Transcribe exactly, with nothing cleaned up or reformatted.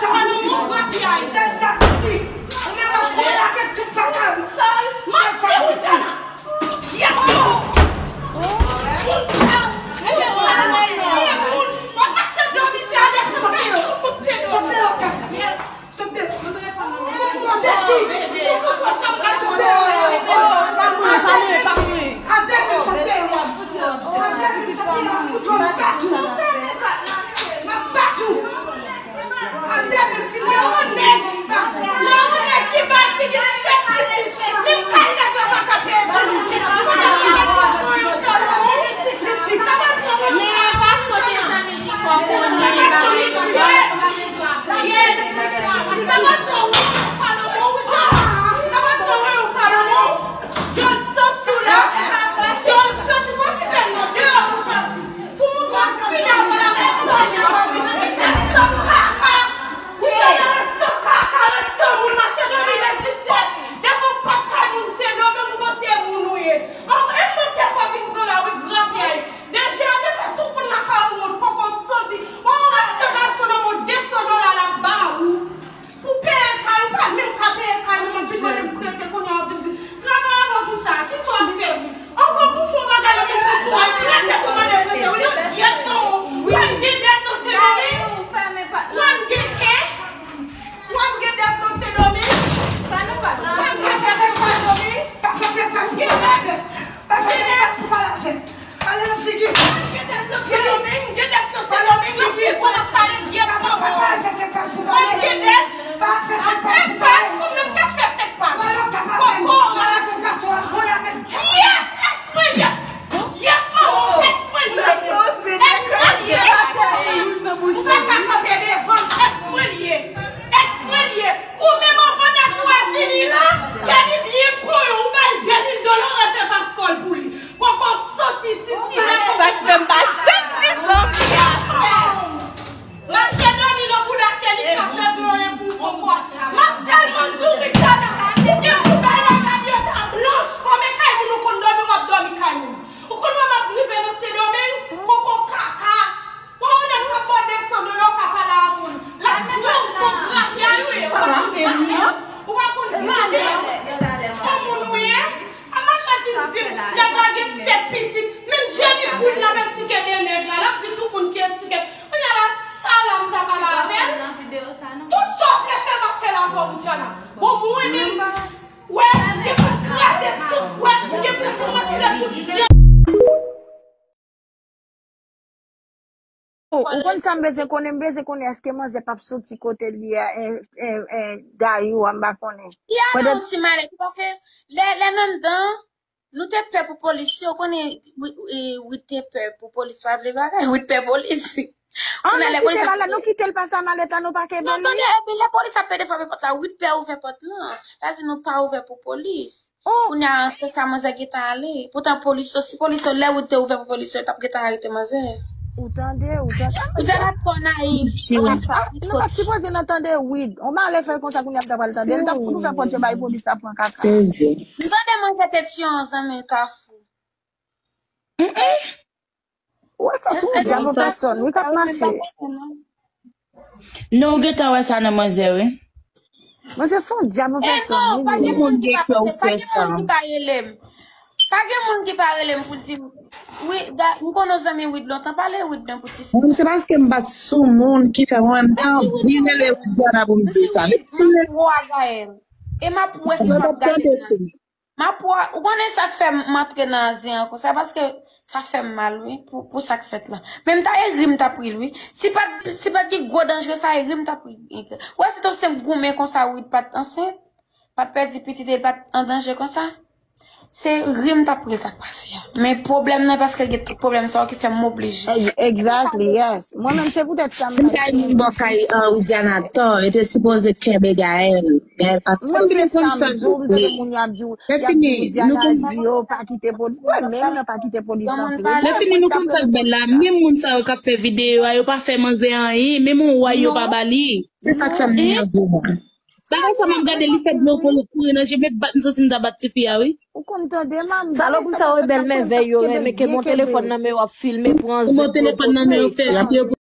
Sa pa nan yon gwo piyay, sèl sa ki di. Ou menm w ap konnen avèk tout sa k ap sal, manti ou di. Yè, oh! Moun sa, moun sa, moun. W ap mache dòmi fè alèchon kay tout moun se dòmi. Sòt deyò, kaka. Sòt deyò. Eh, ou ap desi. Sòt deyò. Atè menm sòt deyò. Atè menm sòt deyò. Ou twò bat ou. M ap bat ou. Atè menm fin deyò. Lè yon nèg ki bay, ki gen sèt pitit, menm kay nèg la pa ka peye sou li. Konnen ki bat mwen yon sèl moun, sis pitit. Sa bat mwen yon sèl moun. Yes. Yes. Sa bat mwen yon Salomon, wi, Jòl. Sa bat mwen yon Salomon. Jòl santi w la. Jòl santi w pa kite l nan deyò pou sòti. Pou mouton fini avè l, restan, restan kaka. Ou tande restan kaka, restan moun mache dòmi lè di pòt. Devan pòt kay moun Sendomeng ou panse e moun ou ye. An, e mwen te fò vin pran la wi, gran pyay. Deja te fè tout moun lakay ou wont, koko santi. Ou wè restan gason nan mond de san dola l ap ba ou. Pou peye kay, ou pa menm ka peye kay, ou menm vin mande m prete, kounye a w ap vin di, travay avè w pou sa, kisa w ap fè? Anvan pou fè yon bagay, yo vin sou sou mwen, prete pou mande prete, wi, yo gyèt nan ou, wi, m gen dèt nan Sendomeng, wi, m gen kè, wi, m gen dèt nan Sendomeng, wi, m gen dèt nan Sendomeng, pa fè fè pas pou pale avè m, pa fè fè pas pou pale avè m. Ale nan figi. Figi. Gen dèt nan Sendomeng, gen dèt nan Sendomeng, nan figi w ap pale gyèt nan mwen. Mwen gen dèt. Fè pas, ou menm k ap fè fè pas. Koko, yes, ex mwen ye. Gyèt nan mwen, ex mwen ye. Ex mwen ye. Ou pa ka kanpe devan m, ex mwen ye. Ex mwen ye. Ou menm anvan nèg ou a vini la, Kenny byen konn ou bay de mil dola, ou fè paspò l pou li. Koko santi ti silè. Sa k fè m pa janm di zanmi a. Mache dòmi nan bouda Kenny k ap dòmi pou koko. M ap tèlman di w wi Jana, ou gen pou bay la kay yo ta blanch, kòm e kay moun ou konn dòmi, w ap dòmi kay moun. Ou konn wè m ap drive nan Sendomeng, koko kaka. Bon, ou nèg k ap bò de san dola, w ka pale a moun. L ap pran w fon grafya, wi. Ou pa konn pale. Bon moun ou ye. A machan fin di m, nèg la gen sèt pitit. Menm Jenny Queen l ap esplike de nèg la. L ap di tout moun ki esplike. Kounye a la, sa la m ta pale avè l. Tout sa w vle fè, m ap fè l avè w, Widiana. Bon, mwen menm, wè, m gen pou m kraze tout, wè, m gen pou m retire tout jan. Oh, ou konn sa m bezwen konnen? M bezwen konnen èske manzè p ap soti kote li a, en, en, en, Dayou a, m pa konnen. Ki a nan yon ti malè, ki pase lè, lè n anndan, nou te pè pou polis, si w konnen, wi, wi, wi, te pè pou polis, pa vle bagay, wi, te pè polis. An, kounye a nou lè polis kite l ap la, nou kite l pase a malèt la, nou pa kenbe li. Non, tande, epi lè polis ap pede frape pòt la, wi, te pè ouvè pòt lan. L ap di nou pa ouvè pou polis. Oh! Kounye a, sa manzè gentan ale. Poutan polis yo, si polis yo, lè Wid te ouvè pou polis yo, yo t ap gentan arete manzè. Ou tande, ou tande. Ou tande, twò nayif. Twò nayif. Ah, nou pa t sipoze nan tande Wid. On malè fè konsa kounye a m ta pral tande. M t ap fout ouvè pòt yo bay polis la pran kaka. Sezi. M tande manzè te tiye yon zanmi l Kafou. Ou wè sa se yon dyab an pèsòn, wi, k ap mache. Non, ou gentan wè sa nan manzè, wi. Manzè se yon dyab an pèsòn, wi. Pa gen moun ki pa pote, pa gen moun ki pa rele m. Pa gen moun ki pa rele m pou di m, wi, m konnen yon zanmi Wid lontan, pale Wid non pou ti fi sa. Mwen, se paske m pa t sou moun ki fè mwen, m ta anvi rele Widiana pou m di sa. Wid, m ap wè Gaël. E m ap wè ki m ap gade nan M ap wè, ou konnen sa k fè m antre nan zen an konsa, paske sa fè m mal, wi, pou, pou sa k fèt la. Men m ta ri, m t ap ri l, wi. Si pa t, si pa t gen gwo danje sa, ri m t ap ri. Ou wè, si t yon senp goumen konsa, wi, li pa t ansent, pa t pèdi pitit, li pa t an danje konsa. Se ri m t ap ri sa k pase a. Men pwoblèm nan, paske l gen tout pwoblèm sa yo ki fè m oblije. Exactly, yes. Mwen menm, se poutèt sa m M kay moun bò kay Widiana tò, yo te sipoze kenbe Gaël. Gaël pa t Mwen se sa m di w, m tande moun yo ap di w, y ap di Widiana di yo pa kite polis. Mwen menm nan pa kite polis antre. Lè fini nou konn sa k bèl la, menm moun sa yo k ap fè videyo a, yo pa fè manzè anyen, menm yon way yo pa ba li. Se sa k fè m ni an gwo mwa. Bagay sa m ap gade li fè dlo kouri nan je m, bat m santi m ta bat tifi a wi. Ou konn tande manm. Salopri sa yo bèl men vèy yo renmen ke bon telefòn nan men yo ap filme pran Bon telefòn nan men yo fè